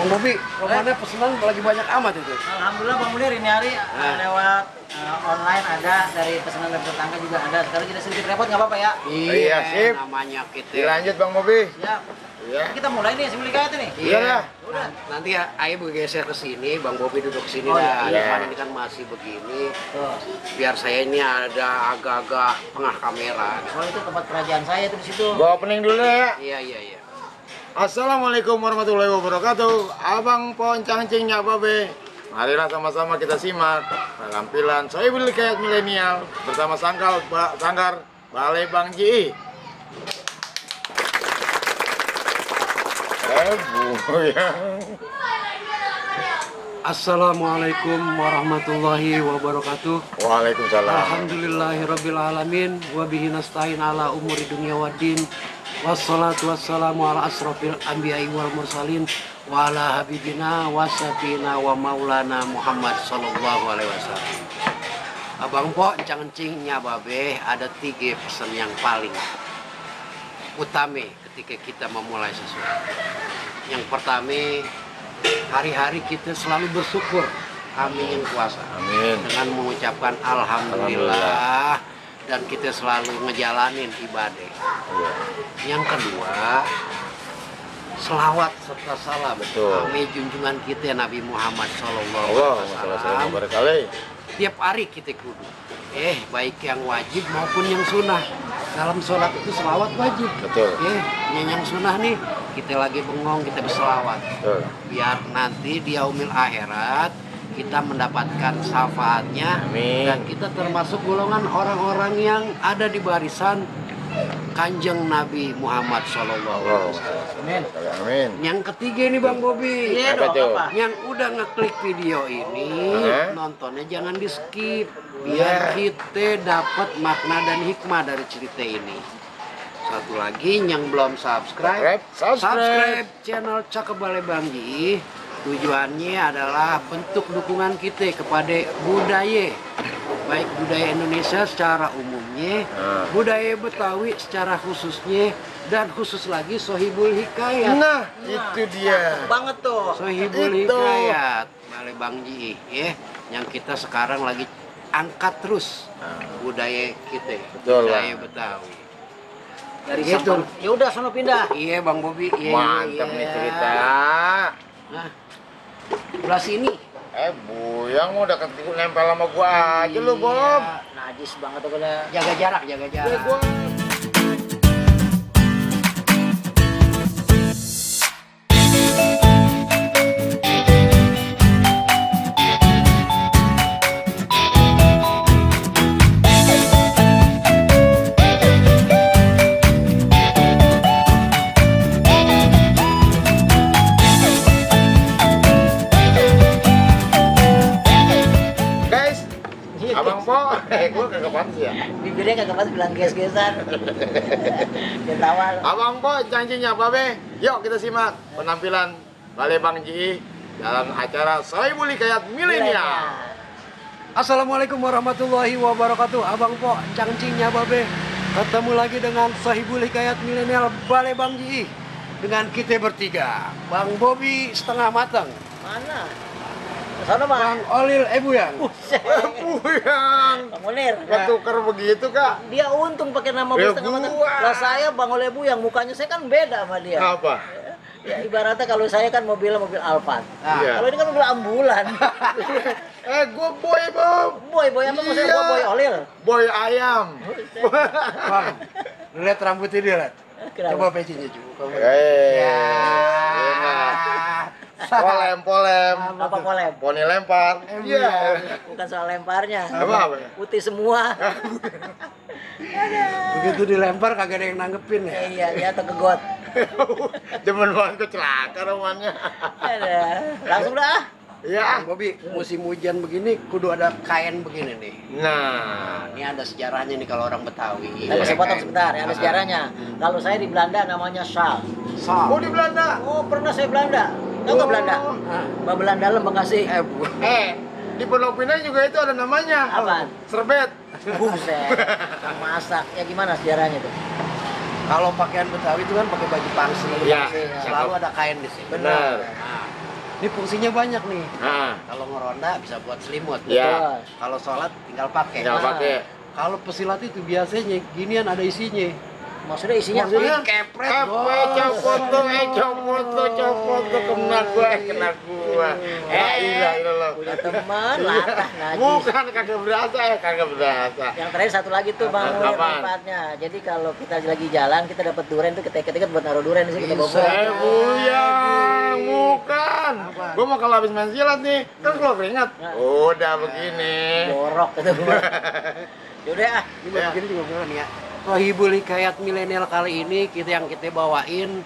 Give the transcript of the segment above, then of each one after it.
Bobi, kemana pesanan lagi banyak amat itu? Alhamdulillah Bang Munir, ini hari lewat online ada, dari pesanan dari tetangga juga ada. Sekarang kita sedikit repot, nggak apa-apa ya? Iya, sip. Namanya kita. Dilanjut Bang Bobi. Siap. Iya. Kita mulai nih, sebelum kaya nih. Iya lah. Udah. Nanti ya, Ayo bergeser ke sini, Bang Bobi duduk sini Oh, dah. iya. Depan ini kan masih begini. Tuh. Biar saya ini ada agak-agak tengah kamera. Oh, itu tempat kerajaan saya tuh di situ. Gua opening dulu ya. Iya, iya, iya. Assalamualaikum warahmatullahi wabarakatuh. Abang Poncang Cingnya Babe. Marilah sama-sama kita simak penampilan Sohibul Hikayat Milenial bersama Sanggar Balai Bang Ji. Buyang. Assalamualaikum warahmatullahi wabarakatuh. Waalaikumsalam. Alhamdulillahirrabbilalamin. Wabihi nasta'in ala umuri dunia waddin. Wassalatu wassalamu ala asrofil anbiya'i wal mursalin. Wa ala habibina wa safina wa maulana Muhammad sallallahu alaihi wasallam. Abang Po, cangcingnya Babe, ada 3 pesan yang paling utama ketika kita memulai sesuatu. Yang pertama, hari-hari kita selalu bersyukur. Amin yang kuasa. Amin. Dengan mengucapkan alhamdulillah, dan kita selalu ngejalanin ibadah. Iya. Yang kedua, selawat serta salam. Betul. Kami junjungan kita Nabi Muhammad sallallahu Allah, alaihi salam wasallam. berkali. Tiap hari kita kudu. Baik yang wajib maupun yang sunnah. Dalam sholat itu selawat wajib. Betul. Yang sunnah nih, kita lagi bengong, kita berselawat. Betul. Biar nanti di yaumil akhirat kita mendapatkan syafaatnya. Amin. Dan kita termasuk golongan orang-orang yang ada di barisan Kanjeng Nabi Muhammad Sallallahu Alaihi Wasallam. Amin. Amin. Yang ketiga nih Bang Bobi, Iya Apa dong, tuh? apa? yang udah ngeklik video ini, nontonnya jangan di skip, biar kita dapat makna dan hikmah dari cerita ini. Satu lagi yang belum subscribe channel Cakep Balai Bang Ji. Tujuannya adalah bentuk dukungan kita kepada budaya, baik budaya Indonesia secara umumnya, budaya Betawi secara khususnya, dan khusus lagi Sohibul Hikayat. Nah, itu dia. Banget tuh. Sohibul Itu. Hikayat Balai Bang Ji, yang kita sekarang lagi angkat terus budaya kita, Betul, budaya Bang. Betawi. Dari Gitu. Sampang. Ya udah, sono pindah. Iya Bang Bobi, iya. Mantap nih cerita. Nah, sebelah sini. Buyang udah ketipu nempel sama gua aja lu, Bob. Najis banget tuh pada. Jaga jarak, jaga jarak. Gua. Guys, Abang Po, gua kagak pantas ya. Bibirnya kagak pas bilang ges-gesan. Ketawa. Abang Po, janjinya apa be? Yuk kita simak penampilan Balai Bang Ji dalam acara Sohibul Hikayat Milenial. Assalamualaikum warahmatullahi wabarakatuh. Abang Po, cangcingnya Babe. Ketemu lagi dengan Sohibul Hikayat Milenial Balai Bang Ji. Dengan kita bertiga. Bang Bobi setengah matang. Mana? Sana Bang. Bang Olil Buyang. Buset. Buyang, Bang Munir. nggak tuker begitu kak? Dia untung pakai nama Ya, setengah matang. gua. Lah saya Bang Olebu yang mukanya saya kan beda sama dia. Apa? Ya ibaratnya kalau saya kan mobil Alphard. Nah, Iya. Kalau ini kan mobil ambulan. Gua boy Bob, boy apa maksudnya? Iya. Gua boy Olil. boy ayam. Bang, lihat rambutnya dia, lihat. Kenapa? Coba pecinya coba. Ya. Enak. Polem. Apa polem? Poni lempar. Iya. Bukan soal lemparnya. Apa? Putih semua. Begitu dilempar kagak ada yang nanggepin ya. Iya, dia atau ke got. Demen banget kecelaka romannya. Ada. Langsung dah. Iya. Bang Bobi, musim hujan begini kudu ada kain begini nih. Nah, Ini ada sejarahnya nih kalau orang Betawi. Tapi saya potong Kain. sebentar, ya, ada sejarahnya. Kalau saya di Belanda namanya Sal. Sal. oh di Belanda. Oh, pernah saya Belanda. Tahu nggak Belanda? Hah? Mbak Belanda Bekasi. Di Pondok Pinang juga itu ada namanya. Apaan? Serbet. Buset. Yang masak. Ya gimana sejarahnya tuh? Kalau pakaian Betawi itu kan pakai baju pangsi. Iya. Selalu ada kain di sini. Benar. Nah, Ini fungsinya banyak nih. Nah, Kalau ngeronda bisa buat selimut. ya, Kalau sholat tinggal pakai. tinggal pakai. Kalau pesilat itu biasanya ginian ada isinya. Maksudnya isinya apa? Maksudnya Kepret, copot tuh kena gua. Iya loh. Punya teman latah najis. Bukan kagak berasa. Yang terakhir satu lagi tuh Bang Nur Apaan? manfaatnya. Jadi kalau kita lagi jalan kita dapat durian tuh kita ikat buat naruh durian di sini kita bawa Bisa. pulang. Buyang, bukan. Apaan? Gua mau kalau habis main silat nih, kan keluar keringat. Udah begini. Jorok itu gua. Yaudah ah. Ini mau begini juga boleh nih ya. Sohibul Hikayat milenial kali ini yang kita bawain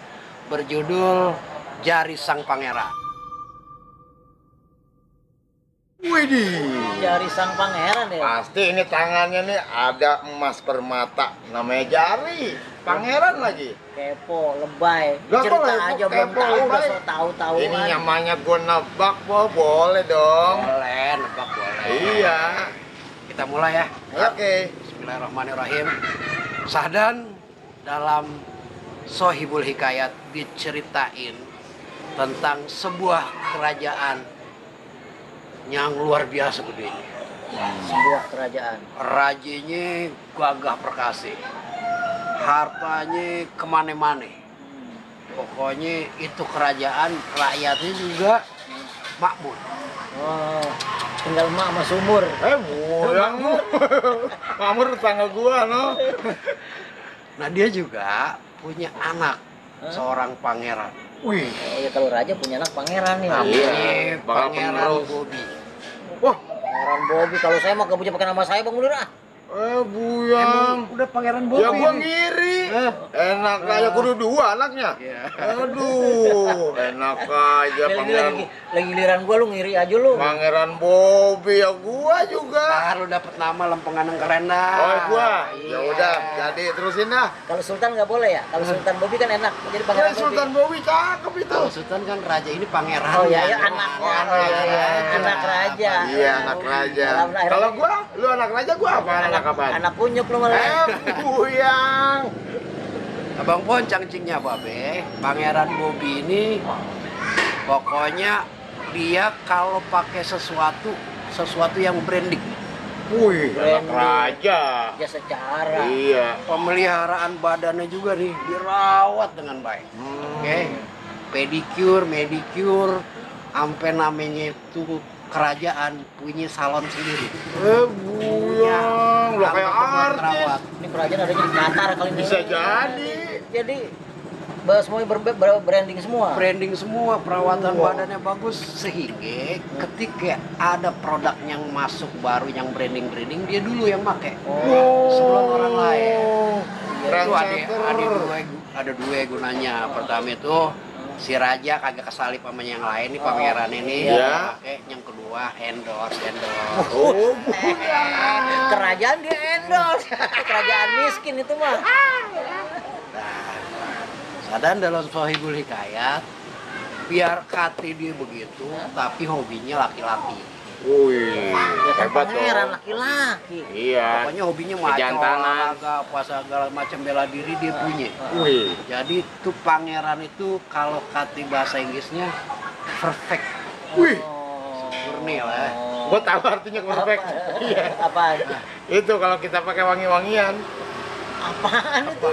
berjudul Jari Sang Pangeran. Widih. Jari sang pangeran ya. Pasti ini tangannya nih ada emas permata. Namanya jari. Pangeran lagi. Kepo, lebay. Lah, kok Cerita kepo, aja belum kepo, tahu udah lebay? so tahu-tahu. Ini namanya gua nebak, boleh dong. Boleh, nebak boleh. Iya. Kita mulai ya. Oke. Bismillahirrahmanirrahim. Sahdan dalam Sohibul Hikayat diceritain tentang sebuah kerajaan yang luar biasa gedenya. Sebuah kerajaan. Rajanya gagah perkasa, hartanya kemana-mana. Pokoknya itu kerajaan, rakyatnya juga makmur. Oh, tinggal emak sama sumur. Buyang lu. Mamur tetangga gua, no. Nah dia juga punya anak, seorang pangeran. Wih. Oh, ya kalau raja punya anak pangeran ya. Iya, bakal Pangeran penerus. Bobby. Wah, Pangeran Bobby kalau saya mah gak punya pakai nama saya Bang Munir ah. Buyang. Udah pangeran Bobby. Ya gua nih. ngiri. Enak aja kudu dua anaknya. Iya. Aduh, enak aja pangeran. Lagi giliran gua lu ngiri aja lu. Pangeran Bobby ya gua juga. Ah, lu dapet nama lempengan yang keren dah. Oh, gua. Ya Iya. udah, jadi terusin dah. Kalau Sultan nggak boleh ya. Kalau Sultan Bobby kan enak. Jadi pangeran Bobby. Sultan Bobby cakep itu. Kalau Sultan kan raja, ini pangeran. Oh ya, anaknya. Oh, Oh, iya, anak raja. Iya, anak raja. Alhamdulillah. Kalau gua, lu anak raja, gua apa? Anak apa? Anak kunyuk lu malah. Buyang. Abang Poncang cingnya Babe, pangeran Bobby ini pokoknya dia kalau pakai sesuatu yang branding. Wih, anak Branding. raja. Ya secara. Iya. Pemeliharaan badannya juga nih dirawat dengan baik. Oke. Pedicure, medicure, sampai namanya itu kerajaan punya salon sendiri. Buyang, lo kayak Sampai artis. terawat. Ini kerajaan adanya di Qatar kali ini. Bisa jadi. Jadi semuanya branding semua. Branding semua, perawatan badannya bagus sehingga ketika ada produk yang masuk baru yang branding dia dulu yang pakai. Sebelum orang lain. Itu ada dua gunanya. Pertama itu si raja kagak kesalip sama yang lain, nih pangeran ini Iya. pakai. Yang kedua endorse. Oh, Kerajaan dia endorse. Kerajaan miskin itu mah. Dan dalam Sohibul Hikayat biar kata dia begitu, tapi hobinya laki-laki. wih, Ya kan hebat pangeran dong. laki-laki. Iya. Pokoknya hobinya macam Kejantanan. olahraga, apa segala macam bela diri dia punya. Wih, Jadi tuh pangeran itu kalau kata bahasa Inggrisnya perfect, wih. murni lah. Gua tahu artinya perfect. Iya. Apaan? Itu kalau kita pakai wangi-wangian. Apaan itu?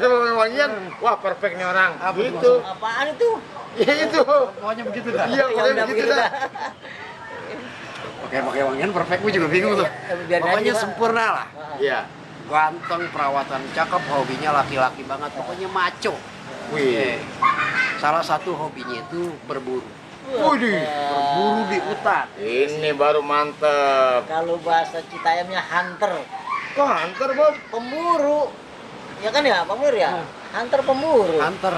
Wangi-wangian, wah perfect nih orang. Apa itu Gitu. Apaan itu? Iya itu. Pokoknya begitu dah. Iya, Ya pokoknya udah begitu begitu dah. dah. Pakai wangian perfect, gue juga bingung tuh. Biarin Pokoknya aja, Pak. sempurna lah. Iya. Ganteng, perawatan cakep, hobinya laki-laki banget. Pokoknya maco. Wih. Salah satu hobinya itu berburu. Widih. Berburu di hutan. Ini baru mantep. Kalau bahasa Citayamnya hunter, Kok hunter, Bob? pemburu. Ya kan ya, Pak Mir ya? Hunter pemburu. Hunter,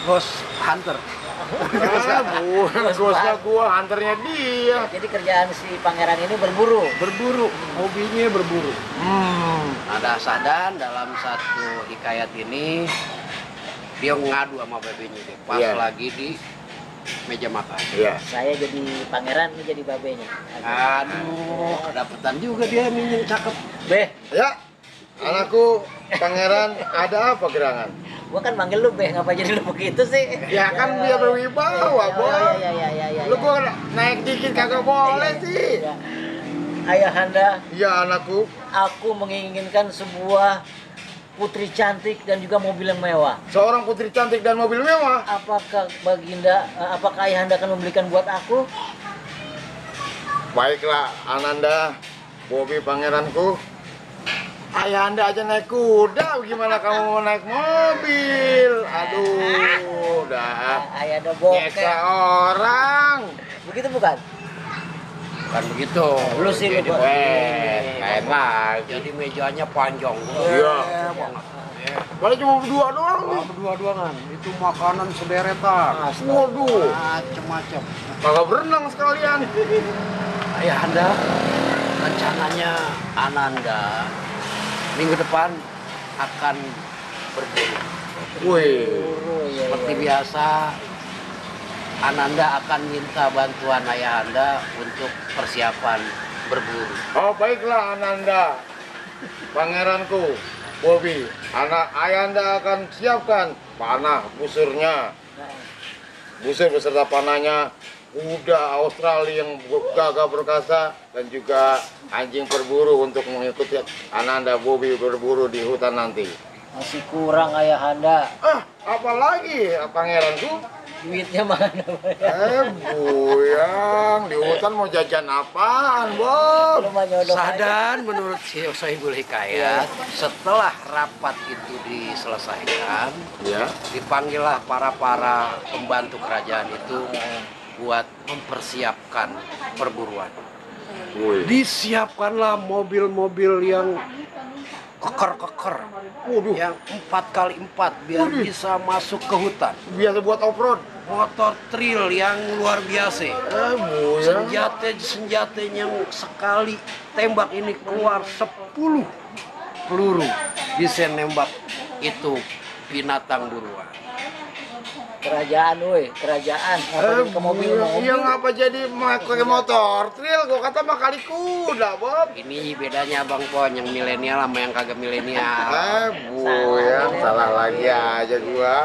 ghost hunter. Gosnya gua, hunternya dia. Jadi kerjaan si pangeran ini berburu. Berburu, hobinya berburu. Hmm. Ada Sahdan dalam satu hikayat ini dia ngadu sama babenya dia pas Iya. lagi di meja makan. Iya. Saya jadi pangeran, ini jadi babenya. Aduh, dapetan juga dia nih yang cakep. Beh, Ya, anakku pangeran ada apa gerangan? Gua kan manggil lu Beh, ngapa jadi lu begitu sih? Ya kan biar berwibawa, Bos. Iya. Lu gua naik dikit kagak boleh sih. Iya. Ayahanda, Iya anakku. aku menginginkan sebuah putri cantik dan juga mobil yang mewah. Seorang putri cantik dan mobil mewah. Apakah Ayahanda akan membelikan buat aku? Baiklah Ananda, Bobby pangeranku. Ayahanda aja naik kuda, gimana kamu mau naik mobil? Aduh, udah Ayahanda nyeksa bokeh. orang. Begitu bukan? Bukan begitu. Lu sih jadi, lu. Lain lagi. jadi mejanya panjang. Iya. Banget. Paling cuma berdua doang nih. Berdua-duaan. Itu makanan sederetan. Waduh, Macem-macem. kagak berenang sekalian. Ayahanda, rencananya Ananda minggu depan akan berburu. Wih, Seperti biasa, Ananda akan minta bantuan Ayahanda untuk persiapan berburu. oh baiklah Ananda, pangeranku, Bobby. Ayahanda akan siapkan panah, busurnya, busur beserta panahnya, kuda Australia yang gagah perkasa, dan juga anjing berburu untuk mengikuti Ananda Bobby berburu di hutan nanti. Masih kurang Ayahanda. Apalagi pangeranku? Duitnya mana? Buyang, di hutan mau jajan apaan, Bob? Lu mah nyodok aja. Sadan menurut Sohibul Hikayat, setelah rapat itu diselesaikan, Ya. dipanggillah para pembantu kerajaan itu buat mempersiapkan perburuan. Wih. Disiapkanlah mobil-mobil yang keker-keker, Waduh, yang 4x4 biar Waduh. bisa masuk ke hutan. biasa buat off-road. Motor trail yang luar biasa. Buyang. Senjatanya yang sekali tembak ini keluar 10 peluru bisa nembak itu binatang buruan. Kerajaan, woi, kerajaan. Ngapa jadi ke mobil? Iya ngapa jadi pakai motor trail? Gua kata mah kali kuda, Bob. Ini bedanya Bang Pon, yang milenial sama yang kagak milenial. Buyang, salah lagi aja gua.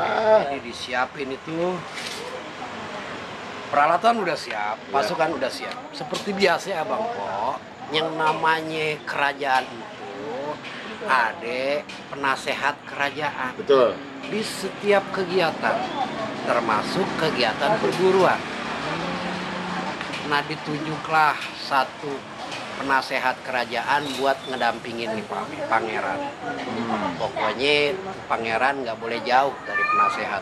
Jadi disiapin itu, peralatan udah siap, pasukan udah siap. Seperti biasa ya Bang Po, yang namanya kerajaan itu ada penasehat kerajaan Betul. di setiap kegiatan, termasuk kegiatan perburuan. Nah, ditunjuklah satu penasehat kerajaan buat ngedampingin nih pangeran. Pokoknya pangeran nggak boleh jauh dari penasehat.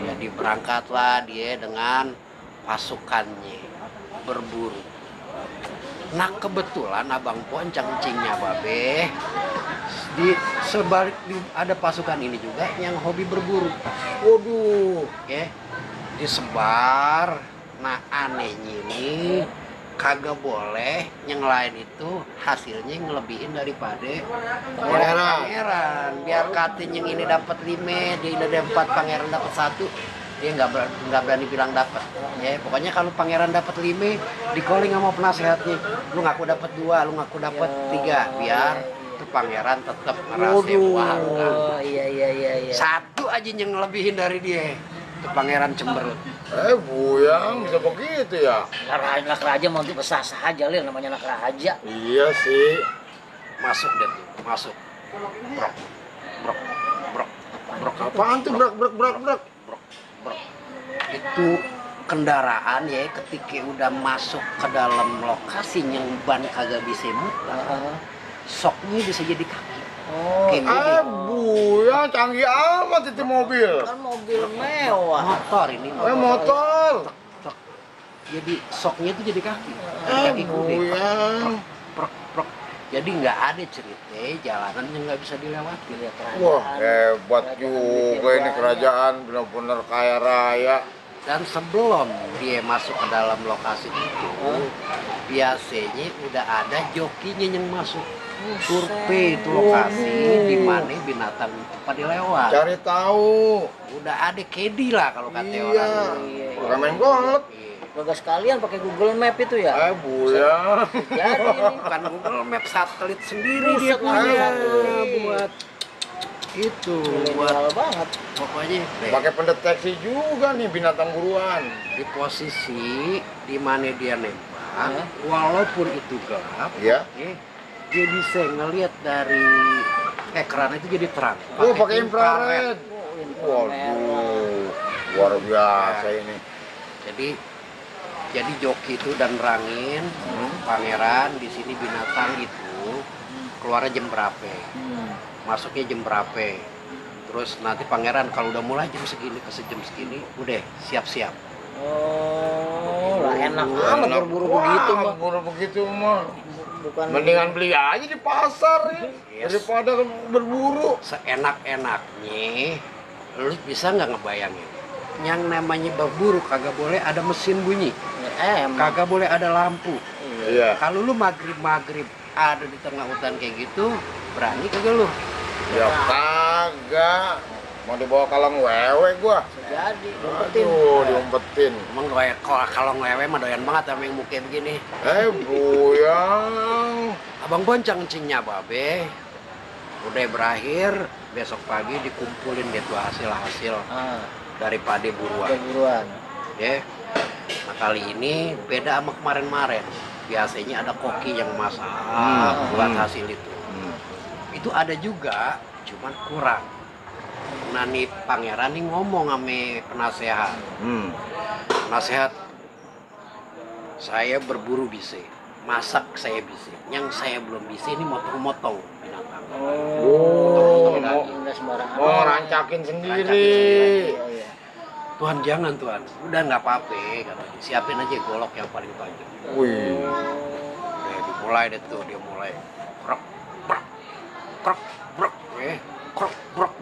Jadi berangkatlah dia dengan pasukannya berburu. Nah kebetulan Abang Poncang cingnya Babe di sebalik ada pasukan ini juga yang hobi berburu. Waduh. Oke, disebar. Nah anehnya ini kagak boleh yang lain itu hasilnya ngelebihin daripada pangeran. Biar katanya yang ini dapat 5, dia ini dapat pangeran dapat 1, dia nggak berani bilang dapat. Ya pokoknya kalau pangeran dapat 5, di calling sama penasehatnya, lu ngaku dapat 2, lu ngaku dapat 3, biar itu pangeran tetap ngerasa wah. Oh iya. Satu aja yang ngelebihin dari dia, itu pangeran cemberut. Buyang bisa begitu ya? Anak raja mau besar saja, Lil, namanya anak raja. Iya sih. Masuk deh tuh, masuk. Brok, brok, brok, brok. Apaan tuh brak. Brok. Itu kendaraan ya ketika udah masuk ke dalam lokasi yang ban kagak bisa muter, soknya bisa jadi kaki. Oh, Kayak gini. Buyang canggih amat itu mobil. kan mobil mewah. Motor ini. Motor. Tek. Jadi soknya itu jadi kaki. Kaki kuda. Buyang. Prok. Jadi nggak ada cerita jalanan yang nggak bisa dilewati. Wah, hebat juga ini kerajaan, benar-benar kaya raya. Dan sebelum dia masuk ke dalam lokasi itu, biasanya udah ada jokinya yang masuk. Survei itu lokasi di mana binatang itu pada lewat. Cari tahu. Udah ada kedi lah kalau kata Iya. orang. Bukan main golf. Bagas sekalian pakai Google Map itu ya. Buyang. Jadi ini Bukan Google Map, satelit sendiri Buset, dia punya satelit. buat itu Milenial buat banget. pokoknya deh, Pakai pendeteksi juga nih binatang buruan. di posisi di mana dia nembak, Ya. walaupun itu gelap, Ya. dia bisa ngelihat dari ekran itu jadi terang. Oh, pakai infrared. Oh, inframerah. Waduh, luar biasa ini. Jadi joki itu dan rangin pangeran di sini binatang itu keluarnya jam berapa, masuknya jam berapa. Terus nanti pangeran kalau udah mulai jam segini ke sejam segini, udah siap-siap. Oh, lah enak amat Enak. berburu Wah, begitu mah. berburu begitu mah. Bukan Mendingan beli aja di pasar ya, Yes. daripada berburu. Seenak-enaknya, lu bisa nggak ngebayangin? Yang namanya berburu kagak boleh ada mesin bunyi, emang. kagak boleh ada lampu. Iya. Kalau lu maghrib ada di tengah hutan kayak gitu, berani kagak lu? Ya kagak. Mau dibawa kaleng wewe gua. Jadi, umpetin. Aduh, diumpetin. Emang kalau ngewe mah doyan banget sama yang muka begini. Buyang. Abang bonceng cingnya babe. Udah berakhir, besok pagi dikumpulin deh tuh hasil-hasil Ah, dari pade buruan. buruan. Ya. Nah kali ini beda sama kemarin-kemarin. Biasanya ada koki yang masak buat hasil itu. Itu ada juga, cuman kurang. Nah nih pangeran nih ngomong sama penasehat. Penasehat, saya berburu bisa, masak saya bisa. Yang saya belum bisa ini motong-motong binatang. Oh, Daging nggak sembarangan. mau rancakin sendiri. Iya, iya. Tuhan jangan Tuhan, udah nggak apa-apa katanya. Siapin aja golok yang paling tajam. Wih. Udah dimulai deh tuh, dia mulai krok, krok, krok, krok, krok, krok.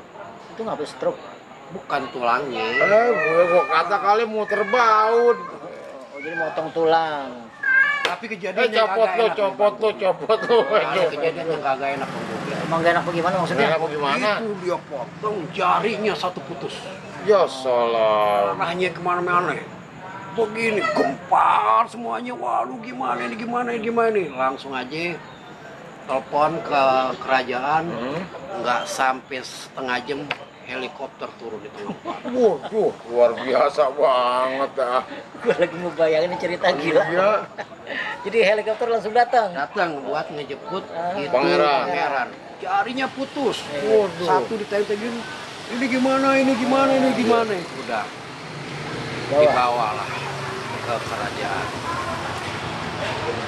Itu nggak stroke. Bukan tulangnya. Gua kata kali mau terbaut. Oh, jadi motong tulang. Tapi kejadian yang Copot kagak lu, enak. copot lu. Ada kejadian yang kagak enak Bang Bobi. Emang gak enak bagaimana maksudnya? Mau gimana? Itu dia potong jarinya satu putus. Ya salah. Arahnya kemana-mana. Begini gempar semuanya. Waduh gimana ini. Langsung aja telepon ke kerajaan. Nggak sampai setengah jam helikopter turun di tengah hutan. Waduh, luar biasa banget dah. Gue lagi mau bayangin ini cerita gila. Iya. Jadi helikopter langsung datang. Datang buat ngejemput itu Pangeran. Jarinya putus. Waduh. Satu ditanya-tanyain, ini gimana. Udah Bawa. dibawalah ke kerajaan.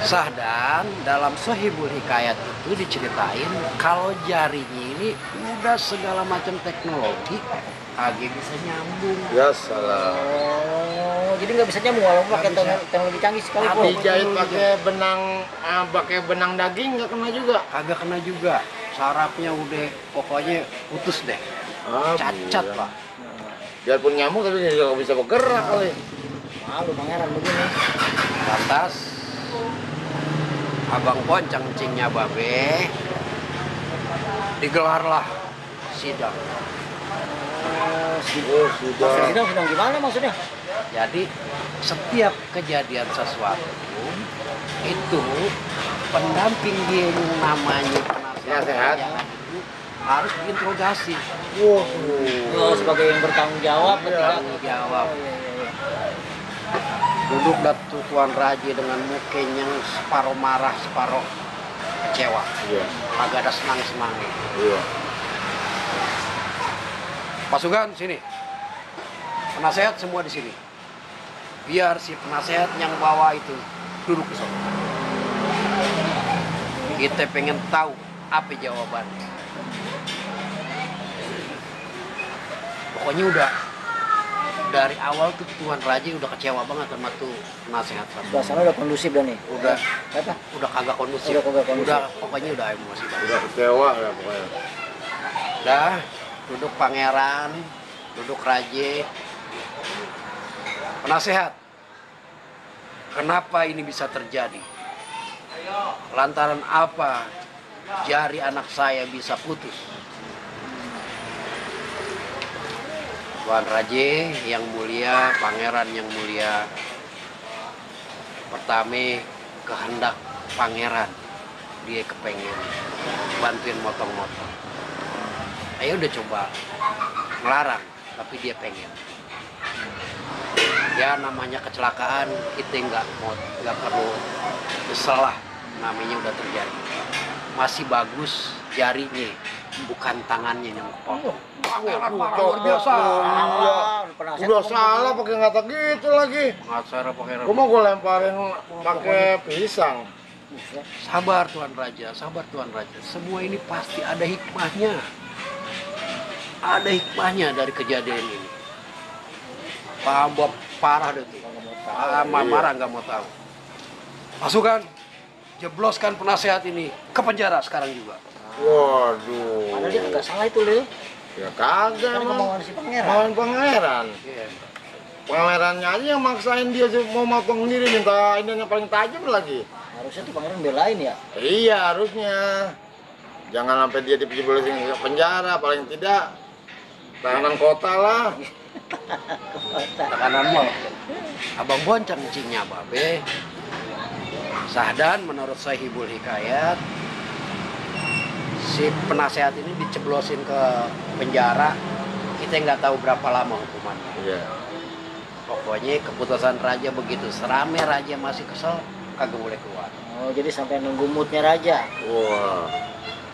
Sah dan dalam Sohibul Hikayat itu diceritain kalau jarinya ini udah segala macam teknologi kagak bisa nyambung. Ya salah. Oh, jadi nggak bisa nyambung walaupun pakai Nggak bisa. teknologi canggih sekali. Tapi jahit pakai benang daging nggak kena juga. Kagak kena juga. Sarafnya udah pokoknya putus deh. Cacat Iya. Pak. Biarpun nyamuk tapi nggak bisa bergerak kali. Malu pangeran begini. Lantas Abang Poncang cingnya babe digelarlah sidang. Oh, sudah. Sidang gimana maksudnya? Jadi setiap kejadian sesuatu itu pendamping dia yang namanya Penasehat. yang ada itu harus diinterogasi. Waduh. Oh, sebagai yang bertanggung jawab ketika Tanggung jawab. Oh, iya. Duduk datu Tuan Raja dengan mukanya yang separuh marah, separuh kecewa. Iya. Agak ada senang-senangnya. Iya. Pasukan sini. Penasehat semua di sini. Biar si penasehat yang bawa itu duduk di sana. Kita pengen tahu apa jawabannya. Pokoknya udah dari awal tuh Tuan Raja udah kecewa banget sama tuh penasehat. Suasana udah kondusif dah nih. Udah Apa? udah kagak kondusif. Udah kagak kondusif. Udah pokoknya udah emosi banget. Udah kecewa ya pokoknya. Udah duduk pangeran, duduk raja. Penasehat. Kenapa ini bisa terjadi? Lantaran apa jari anak saya bisa putus? Tuan Raja yang mulia, pangeran yang mulia. Pertama kehendak pangeran, dia kepengen bantuin motong-motong. Saya udah coba melarang, tapi dia pengen. Ya namanya kecelakaan, kita nggak perlu nyesel lah, namanya udah terjadi. Masih bagus jarinya, bukan tangannya yang kepotong. Pangeran marah luar biasa. Udah salah pakai ngata gitu lagi. Pengacara pangeran. Gua mau lemparin pakai pisang. Sabar Tuan Raja, sabar Tuan Raja. Semua ini pasti ada hikmahnya. Ada hikmahnya dari kejadian ini. Pak Bob parah deh tuh. Marah nggak mau tahu. Pasukan, jebloskan penasehat ini ke penjara sekarang juga. Waduh. Padahal dia nggak salah itu, Lil. Ya kagak Kan emang. kemauan si pangeran. Mauin pangeran. Iya. Pangerannya aja yang maksain dia mau motong sendiri, minta ininya paling tajam lagi. Harusnya tuh pangeran belain ya. Iya harusnya. Jangan sampai dia dijeblosin ke penjara, paling tidak tahanan kota lah. Tekanan mal. Abang Bonceng cingnya babe. Sahdan menurut Sahibul Hikayat, si penasehat ini diceblosin ke penjara. Kita nggak tahu berapa lama hukumannya. Iya. Pokoknya keputusan raja begitu. Serame raja masih kesel, kagak boleh keluar. Oh, jadi sampai nunggu moodnya raja. Wah.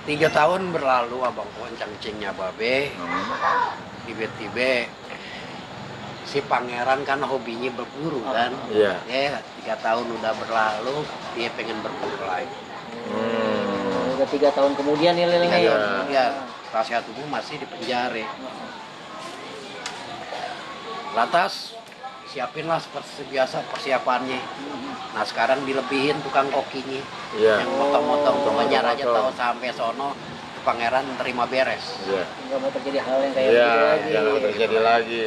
3 tahun berlalu abang Bonceng cingnya babe. Tiba-tiba si pangeran kan hobinya berburu kan. Iya. 3 tahun udah berlalu, dia pengen berburu lagi. Udah 3 tahun kemudian nih Lil. Iya. Ya, Penasihat Hukum masih di penjara. Lantas siapinlah seperti biasa persiapannya. Nah sekarang dilebihin tukang kokinya, Iya. yang motong-motong. Pokoknya raja Motong. tahu sampai sono pangeran terima beres. Iya. Nggak mau terjadi hal yang kayak Iya, gitu lagi. jangan terjadi lagi.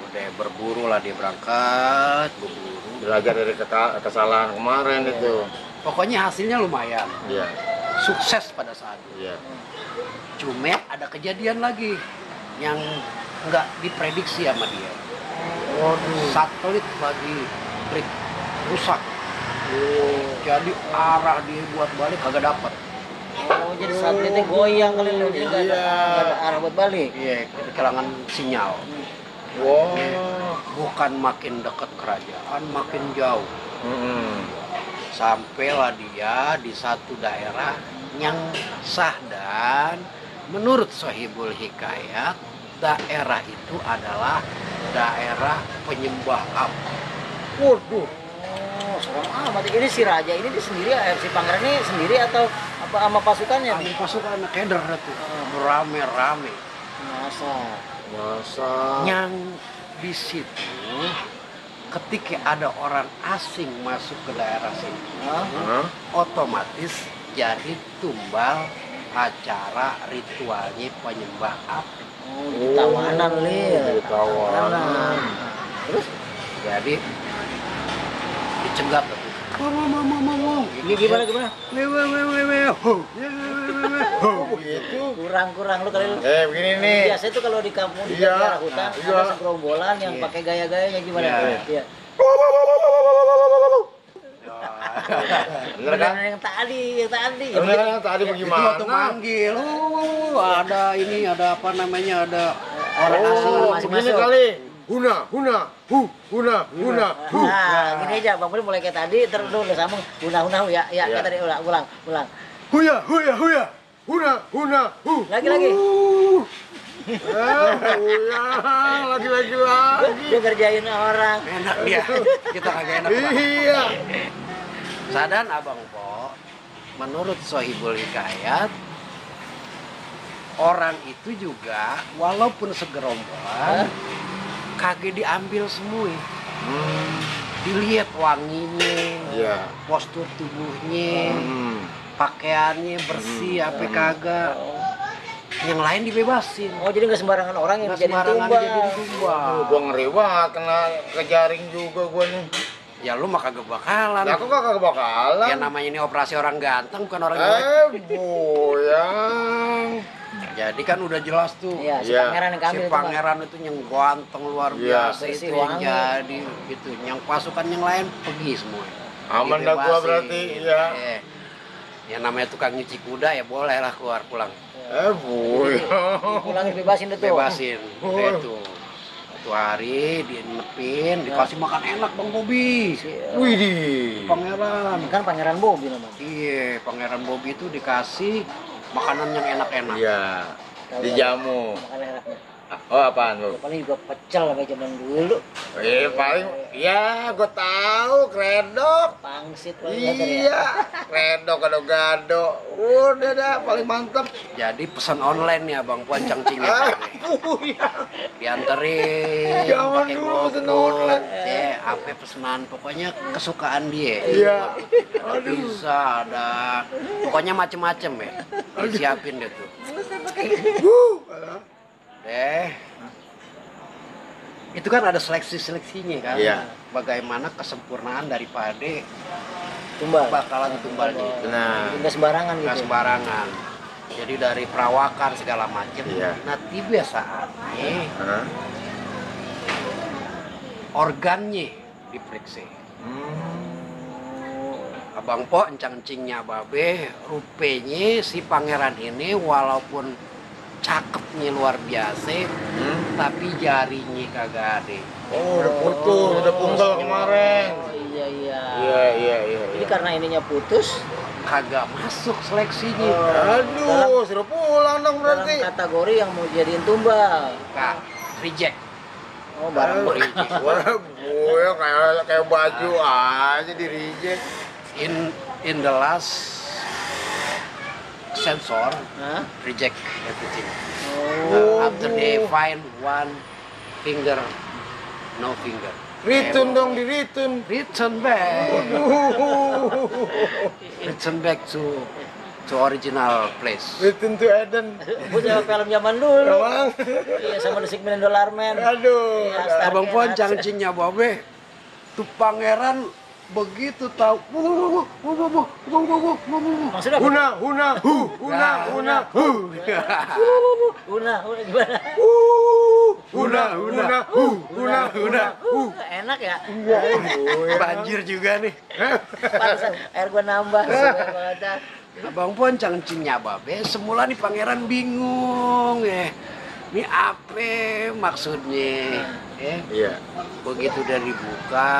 Udah berburu lah dia berangkat, berburu. Belajar dari kesalahan kemarin itu. Pokoknya hasilnya lumayan, Iya. sukses pada saat itu. Iya. Cuma ada kejadian lagi yang nggak diprediksi sama dia. Waduh. Satelit lagi break, rusak. Jadi arah dia buat balik kagak dapat. Oh, jadi satelitnya goyang kali Lil. Jadi nggak ada arah buat balik. Iya, kehilangan sinyal. Wah. Bukan makin dekat kerajaan, makin jauh. Sampailah dia di satu daerah yang sah, dan menurut Sahibul Hikayat, daerah itu adalah daerah penyembah api. Waduh. Oh, serem amat. Ini si raja ini dia sendiri, si pangeran ini sendiri atau apa sama pasukannya? Ada pasukan keder tuh, rame-rame. Masa. Masa. Yang di situ ketika ada orang asing masuk ke daerah sini, Hah? otomatis jadi tumbal acara ritualnya penyembah api. Oh, jadi tawanan Lil. jadi tawanan. Terus Jadi dicegat tuh. ini gimana? Begitu. Kurang lu kali Lil. Begini nih. Biasanya tuh kalau di kampung di Iya. daerah hutan Iya. ada segerombolan yang Iya. pakai gaya-gayanya gimana? Iya. Iya. Bener kan? Beneran yang tadi. Bener kan yang tadi Itu bagaimana? waktu manggil, ada ini, ada apa namanya, ada orang asing Oh, masih begini masuk. kali. Huna, huna. Nah, gini aja Bang Puli mulai kayak tadi terus udah sambung huna ya Iya. kayak tadi ulang. Huya. Huna. Lagi. Huya. Lagi. Dia ngerjain orang. enak dia, kita kagak enak Pak. Iya. Sadan Abang Po, menurut Sahibul Hikayat, orang itu juga walaupun segerombolan kagak diambil semua. Dilihat wanginya, Iya. postur tubuhnya, pakaiannya bersih apa kagak. Yang lain dibebasin. Oh, jadi nggak sembarangan orang yang Nggak jadi sembarangan tumbal. dijadiin tumbal. Gua ngeri banget kena kejaring juga gua nih. Ya lu mah kagak bakalan. Ya aku kagak bakalan. Ya namanya ini operasi orang ganteng bukan orang jelek. Boyang. Jadi kan udah jelas tuh. Iya, si Iya. pangeran yang Si kami itu, Bang. pangeran itu yang ganteng luar Iya. biasa, Bersih, itu yang wangi. jadi gitu. Yang pasukan yang lain pergi semua. Aman dah gua Dibebasin. berarti, iya. Ya namanya tukang nyuci kuda ya boleh lah keluar pulang. Pulangin bebasin deh tuh. Bebasin. Udah itu. Satu hari dienepin, dikasih makan enak Bang Bobi. Widih. Pangeran. Kan Pangeran Bobi namanya. Iya, Pangeran Bobi itu dikasih makanan yang enak-enak. Iya. Dijamu. Makan enaknya. Oh apaan lu? Paling juga pecel kayak zaman dulu. Paling ya gue tahu kredok. Pangsit paling datar ya. Iya, kredok gado-gado. Udah dah paling mantep. Jadi pesan online ya Bang Puan cangcingnya. Dianterin Zaman pakai dulu pesan GoFood. online. Apa pesanan pokoknya kesukaan dia. Iya. Ada pizza, ada pokoknya macem-macem ya. Disiapin deh tuh. Itu kan ada seleksi-seleksinya kan. Iya. Bagaimana kesempurnaan daripada Tumbal. bakalan tumbalnya. Benar. Enggak sembarangan Nggak gitu. sembarangan. Jadi dari perawakan segala macam. Iya. Nah tiba saatnya Hah? organnya diperiksa. Abang Po encang-encingnya babe, rupanya si pangeran ini walaupun cakepnya luar biasa, tapi jarinya kagak ada. Oh, udah putus, udah punggal kemarin. Oh iya iya. Iya. Jadi karena ininya putus, Kagak masuk seleksinya. Aduh, suruh pulang dong dalam berarti. kategori yang mau jadiin tumbal. Kak, reject. Oh, barang beri. Wah, gue kayak baju aja di reject. In the last sensor, Hah? reject everything. Oh. After they find one finger, no finger. Return dong, di return. Return back. Return back to original place. Return to Eden. Punya film zaman dulu. Emang? Iya, sama The Six Million Dollar Man. Aduh. Iya, Star Abang Wars. Puan cangcingnya babe, tuh pangeran begitu tahu. Maksudnya apa? Huna, hu. Una gimana? Huna. Enak ya? Banjir juga nih. Pantesan air gua nambah. Abang Puan cangcingnya babe, semula nih pangeran bingung ya. Ini apa maksudnya? Ya. Iya. Begitu udah dibuka,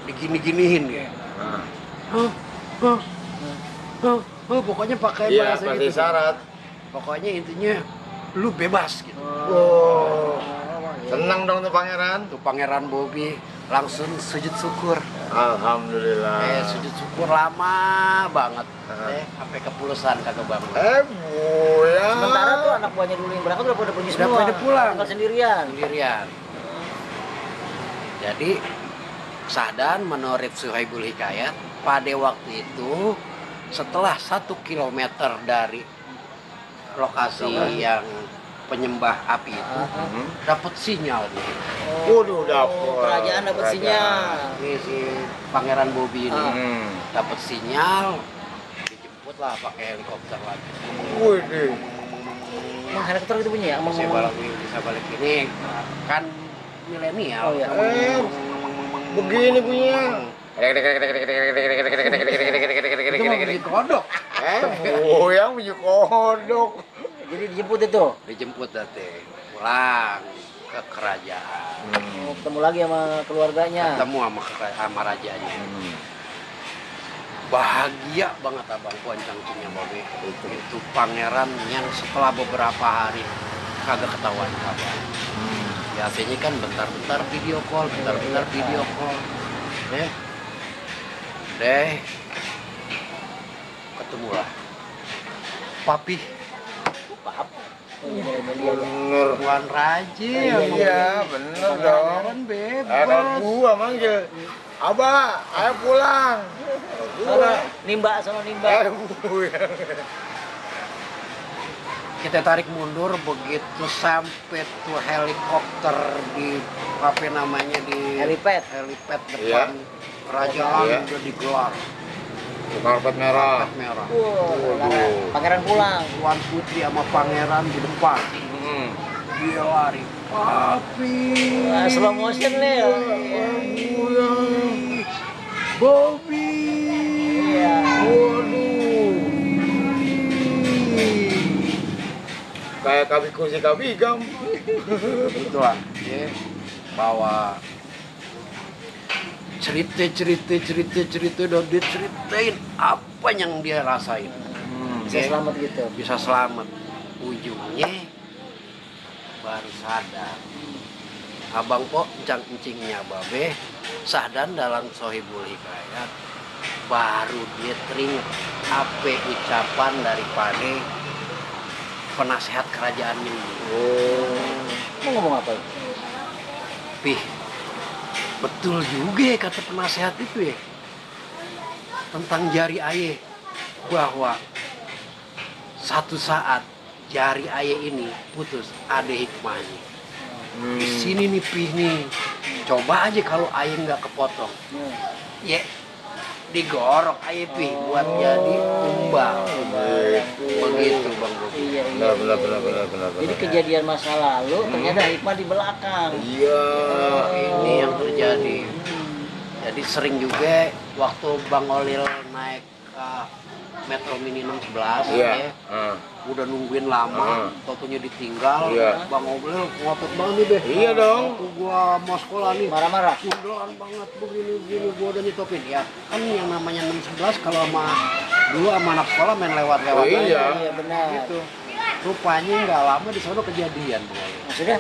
digini-giniin ya. Pokoknya pakai Iya, bahasa pasti gitu. syarat. Pokoknya intinya lu bebas gitu. Oh. Senang dong tuh pangeran. Tuh Pangeran Bobi langsung sujud syukur. Alhamdulillah. Sujud syukur lama banget. Sampai kepulusan kagak bangun. Buya. Sementara tuh anak buahnya dulu yang berangkat udah pada pergi Udah semua. pada pulang. Tinggal sendirian. Sendirian. Jadi Sahdan menurut Suhaibul Hikayat pada waktu itu setelah 1 kilometer dari lokasi yang penyembah api itu dapat sinyal nih. Waduh, dapet. Kerajaan dapat sinyal. Ini si Pangeran Bobi ini dapat sinyal, dijemput lah pakai helikopter lagi. Wih. Emang helikopter itu punya ya? Bisa balik ini kan milenial. Oh, iya. Begini punya. Itu mau beli kodok. Yang punya kodok. Jadi dijemput itu. Dijemput date pulang ke kerajaan. Oh, ketemu lagi sama keluarganya. Ketemu sama rajanya. Bahagia banget Abang Puan cangcingnya Bobi. Itu pangeran yang setelah beberapa hari kagak ketahuan kabar. Biasanya kan bentar-bentar video call, bentar-bentar video call. Deh. Ketemulah. Papi. Bener. Tuan Raja. Iya, bener dong. Pangeran bebas. Ada gua manggil. Abah, ayo pulang. Nimba sama nimba. Kita tarik mundur begitu sampai tuh helikopter di apa namanya di Helipad. depan kerajaan Iya. udah digelar Karpet merah. karpet merah. Pangeran pulang. Tuan Putri sama pangeran di depan. Dia lari. Papi. Wah, slow motion nih. Bobi. Iya. Waduh. kayak kabikusi kabigam. Itulah ya, bahwa cerita dan dia ceritain apa yang dia rasain. Bisa selamat gitu. Bisa selamat. Ujungnya baru sadar. Abang po encang-encingnya babe sahdan dalam Sohibul Hikayat, baru dia teringat apa ucapan daripada penasehat kerajaan ini. Mau ngomong apa? Pih, betul juga ya kata penasehat itu ya, tentang jari ayah, bahwa satu saat jari ayah ini putus, ada hikmahnya. Di sini nih Pih nih, coba aja kalau ayah nggak kepotong, ya digorok ayah Pih buat jadi kumbang. Begitu Bang Bobi. Iya, iya. Benar. Jadi kejadian masa lalu ternyata hikmah di belakang. Iya. Ini yang terjadi. Jadi sering juga waktu Bang Olil naik ke Metro Mini 611 Iya. ya, udah nungguin lama, totonya ditinggal. Iya. Bang Olil ngotot banget nih deh. Iya dong. Waktu gua mau sekolah nih, Marah-marah. kundolan banget begini gua udah nyetopin ya. Kan yang namanya 611 kalau sama dulu sama anak sekolah main lewat-lewat Oh, iya. aja. Iya benar. Gitu. Rupanya nggak lama di sana kejadian Bang Olil. Maksudnya?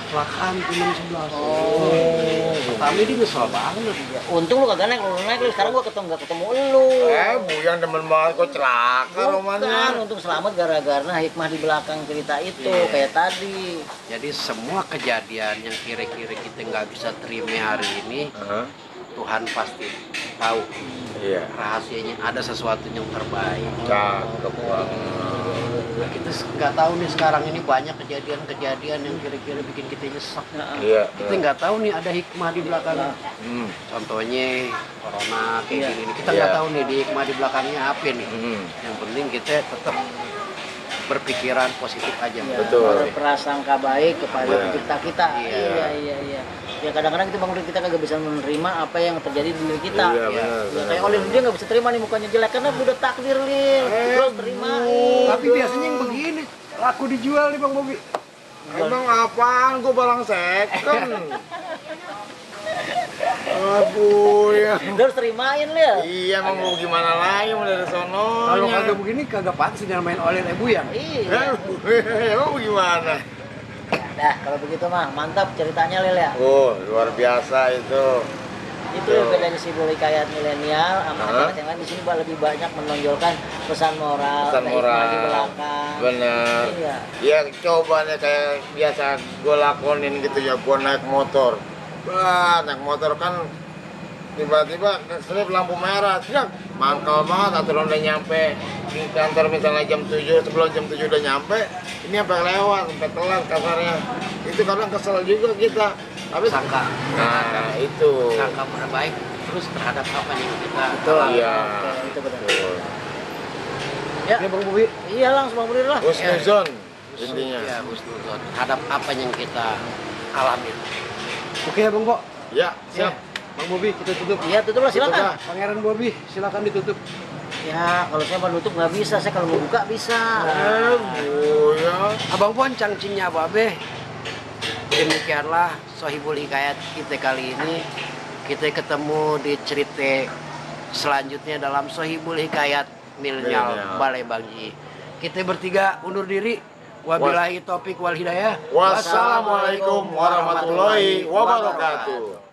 Kecelakaan tuh 611. Oh. Pertama dia nyesel banget. Untung lu kagak naik, lu naik lu sekarang gua nggak ketemu lu. Buyang demen banget kok celaka Bukan, romannya. untung selamat gara-gara hikmah di belakang cerita itu Iya. kayak tadi. Jadi semua kejadian yang kira-kira kita nggak bisa terima hari ini, Tuhan pasti tahu Iya. rahasianya, ada sesuatu yang terbaik. Cakep banget. Nah, kita nggak tahu nih sekarang ini banyak kejadian-kejadian yang kira-kira bikin kita nyesek. Iya. Kita nggak tahu nih ada hikmah di belakangnya. Hmm. Contohnya corona kayak Iya. gini, kita Iya. nggak tahu nih di hikmah di belakangnya apa nih. Hmm. Yang penting kita tetap berpikiran positif aja. Ya, Betul. berprasangka baik kepada Iya. pencipta kita. Iya. Iya. Ya kadang-kadang kita bangun kita kagak bisa menerima apa yang terjadi di diri kita. Iya, benar, Ya, benar. kayak Olin dia nggak bisa terima nih mukanya jelek karena udah takdir Lil. Terus terimain. Tapi biasanya yang begini laku dijual nih Bang Bobi. Emang apaan? Gua barang second. Aduh ya. Terus terimain Lil. Iya, emang mau gimana lagi mau dari sononya. Kalau kagak begini kagak pantas dinamain oleh ibu ya. Iya. Emang gimana? Dah, kalau begitu mah mantap ceritanya Lil ya. Oh, luar biasa itu. Itu yang bedanya si Hikayat milenial sama anak yang lain di sini lebih banyak menonjolkan pesan moral, Pesan ada hikmah moral. di belakang. Bener. Iya. Ya coba nih kayak biasa gue lakonin gitu ya, gue naik motor. Naik motor kan tiba-tiba keselip lampu merah, tidak mangkal banget, aturan udah nyampe di kantor misalnya jam 7, sebelum jam 7 udah nyampe, ini sampai lewat, sampai telat kasarnya. Itu kadang kesel juga kita. Tapi Sangka. nah itu. Sangka berbaik terus terhadap apa yang kita Betul. alami. Iya. Oke, itu benar. Betul. Ya, Ya Bang Bobi. iya langsung Bang Budi lah. Husnuzon intinya. Ya, husnuzon terhadap apa yang kita alami. Oke ya Bang Bo. Ya, siap. Bang Bobi kita tutup. Iya, tutup lah silakan. Tutup lah. Pangeran Bobi silakan ditutup. Ya, kalau saya menutup nggak bisa, saya kalau mau buka bisa. Ya. Abang Pon cangcingnya babe. Demikianlah Sohibul Hikayat kita kali ini. Kita ketemu di cerita selanjutnya dalam Sohibul Hikayat Milenial Milenial. Balai Bangji. Kita bertiga undur diri. Wabillahi taufik wal hidayah. Wassalamualaikum warahmatullahi wabarakatuh.